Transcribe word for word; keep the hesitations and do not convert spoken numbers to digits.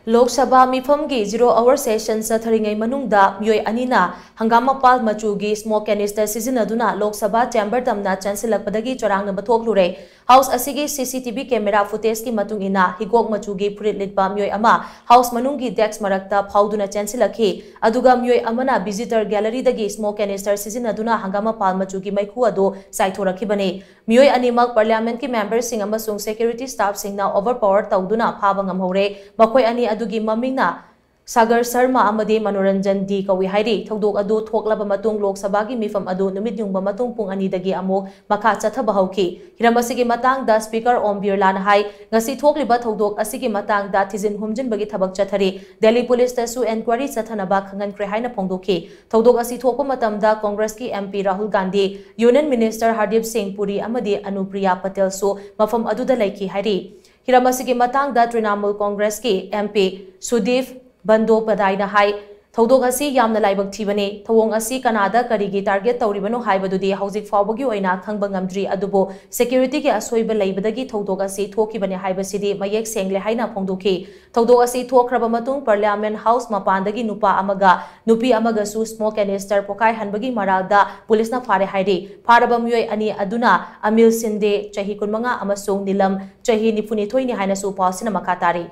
Lok Sabha ꯃꯤꯐꯝꯒꯤ zero hour session ꯆꯠꯊꯔꯤꯉꯩ ꯃꯅꯨꯡꯗ ꯃꯤꯑꯣꯏ ꯑꯅꯤꯅ ꯍꯪꯒꯥꯝ ꯃꯄꯥꯜ ꯃꯆꯨꯒꯤ smoke canister ꯁꯤꯖꯤꯟꯅꯗꯨꯅ ꯂꯣꯛ ꯁꯚꯥ chamber ꯇꯝꯅ ꯆꯦꯟꯁꯤꯜꯂꯛꯄꯗꯒꯤ ꯆꯔꯥꯡꯅꯕ ꯊꯣꯛꯂꯨꯔꯦ꯫ House ꯑꯁꯤꯒꯤ C C T V camera footageꯀꯤ ꯃꯇꯨꯡ ꯏꯟꯅ ꯍꯤꯒꯣꯛ ꯃꯆꯨꯒꯤ ꯐꯨꯔꯤꯠ ꯂꯤꯠꯄ ꯃꯤꯑꯣꯏ ꯑꯃ House ꯃꯅꯨꯡꯒꯤ desk ꯃꯔꯛꯇ ꯐꯥꯎꯗꯨꯅ ꯆꯦꯟꯁꯤꯜꯂꯛꯈꯤ, ꯑꯗꯨꯒ ꯃꯤꯑꯣꯏ ꯑꯃꯅ visitor galleryꯗꯒꯤ smoke canister ꯁꯤꯖꯤꯟꯅꯗꯨꯅ ꯍꯪꯒꯥꯝ ꯃꯄꯥꯜ ꯃꯆꯨꯒꯤ ꯃꯩꯈꯨ ꯑꯗꯨ ꯆꯥꯏꯊꯣꯔꯛꯈꯤꯕꯅꯤ꯫ ꯃꯤꯑꯣꯏ ꯑꯅꯤꯃꯛ parliamentꯀꯤ memberꯁꯤꯡ ꯑꯃꯁꯨꯡ security staffꯁꯤꯡꯅ overpower ꯇꯧꯗꯨꯅ ꯐꯥꯕ ꯉꯝꯍꯧꯔꯦ꯫ ꯃꯈꯣꯏ ꯑꯅꯤ ꯑꯗꯨꯒꯤ ꯃꯃꯤꯡꯅ ꯁꯥꯒꯔ ꯁꯔꯃ ꯑꯃꯗꯤ ꯃꯅꯣꯔꯟꯖꯟ ꯗꯤ ꯀꯧꯏ ꯍꯥꯏꯔꯤ꯫ ꯊꯧꯗꯣꯛ ꯑꯗꯨ ꯊꯣꯛꯂꯕ ꯃꯇꯨꯡ ꯂꯣꯛ ꯁꯚꯥꯒꯤ ꯃꯤꯐꯝ ꯑꯗꯨ ꯅꯨꯃꯤꯠ ꯌꯨꯡꯕ ꯃꯇꯨꯡ ꯄꯨꯡ ꯑꯅꯤꯗꯒꯤ ꯑꯃꯨꯛ ꯃꯈꯥ ꯆꯠꯊꯕ ꯍꯧꯈꯤ꯫ ꯍꯤꯔꯝ ꯑꯁꯤꯒꯤ ꯃꯇꯥꯡꯗ Speaker ꯑꯣꯝ ꯕꯤꯔꯂꯥꯅ ꯍꯥꯏ, ꯉꯁꯤ ꯊꯣꯛꯂꯤꯕ ꯊꯧꯗꯣꯛ ꯑꯁꯤꯒꯤ ꯃꯇꯥꯡꯗ ꯊꯤꯖꯤꯟ ꯍꯨꯝꯖꯤꯟꯕꯒꯤ ꯊꯕꯛ ꯆꯠꯊꯔꯤ꯫ ꯗꯦꯜꯂꯤ ꯄꯨꯂꯤꯁꯇꯁꯨ enquiry ꯆꯠꯊꯅꯕ ꯈꯪꯍꯟꯈ꯭ꯔꯦ ꯍꯥꯏꯅ ꯐꯣꯡꯗꯣꯛꯈꯤ꯫ ꯊꯧꯗꯣꯛ ꯑꯁꯤ ꯊꯣꯛꯄ ꯃꯇꯝꯗ ꯀꯣꯡꯒ꯭ꯔꯦꯁꯀꯤ M P Rahul Gandhi, Union Minister Hardeep ꯁꯤꯡ ꯄꯨꯔꯤ ꯑꯃꯗꯤ ꯑꯅꯨꯄ꯭ꯔꯤꯌꯥ ꯄꯇꯦꯜꯁꯨ ꯃꯐꯝ ꯑꯗꯨꯗ ꯂꯩꯈꯤ ꯍꯥꯏꯔꯤ꯫ ꯍꯤꯔꯝ ꯑꯁꯤꯒꯤ ꯃꯇꯥꯡꯗ ꯇ꯭ꯔꯤꯅꯥꯃꯨꯜ ꯀꯣꯡꯒ꯭ꯔꯦꯁꯀꯤ M P ꯁꯨꯗꯤꯞ ꯕꯟꯗꯣꯄꯙꯥꯏꯅ ꯍꯥꯏ, ꯊꯧꯗꯣꯛ ꯑꯁꯤ ꯌꯥꯝꯅ ꯂꯥꯏꯕꯛ ꯊꯤꯕꯅꯤ꯫ ꯊꯧꯑꯣꯡ ꯑꯁꯤ ꯀꯅꯥꯗ ꯀꯔꯤꯒꯤ target ꯇꯧꯔꯤꯕꯅꯣ ꯍꯥꯏꯕꯗꯨꯗꯤ ꯍꯧꯖꯤꯛ ꯐꯥꯎꯕꯒꯤ ꯑꯣꯏꯅ ꯈꯪꯕ ꯉꯝꯗ꯭ꯔꯤ, ꯑꯗꯨꯕꯨ securityꯒꯤ ꯑꯁꯣꯏꯕ ꯂꯩꯕꯗꯒꯤ ꯊꯧꯗꯣꯛ ꯑꯁꯤ ꯊꯣꯛꯈꯤꯕꯅꯤ ꯍꯥꯏꯕꯁꯤꯗꯤ ꯃꯌꯦꯛ ꯁꯦꯡꯂꯦ ꯍꯥꯏꯅ ꯐꯣꯡꯗꯣꯛꯈꯤ꯫ ꯊꯧꯗꯣꯛ ꯑꯁꯤ ꯊꯣꯛꯈ꯭ꯔꯕ ꯃꯇꯨꯡ Parliament House ꯃꯄꯥꯟꯗꯒꯤ ꯅꯨꯄꯥ ꯑꯃꯒ ꯅꯨꯄꯤ ꯑꯃꯒꯁꯨ smoke canister ꯄꯣꯈꯥꯏꯍꯟꯕꯒꯤ ꯃꯔꯥꯜꯗ ꯄꯨꯂꯤꯁꯅ ꯐꯥꯔꯦ ꯍꯥꯏꯔꯤ꯫ ꯐꯥꯔꯕ ꯃꯤꯑꯣꯏ ꯑꯅꯤ ꯑꯗꯨꯅ ꯑꯃꯤꯜ ꯁꯤꯟꯗꯦ, ꯆꯍꯤ ꯀꯨꯟꯃꯉꯥ, ꯑꯃꯁꯨꯡ ꯅꯤꯂꯝ, ꯆꯍꯤ ꯅꯤꯐꯨꯅꯤꯊꯣꯏꯅꯤ ꯍꯥꯏꯅꯁꯨ ꯄꯥꯎꯁꯤꯅ ꯃꯈꯥ ꯇꯥꯔꯤ꯫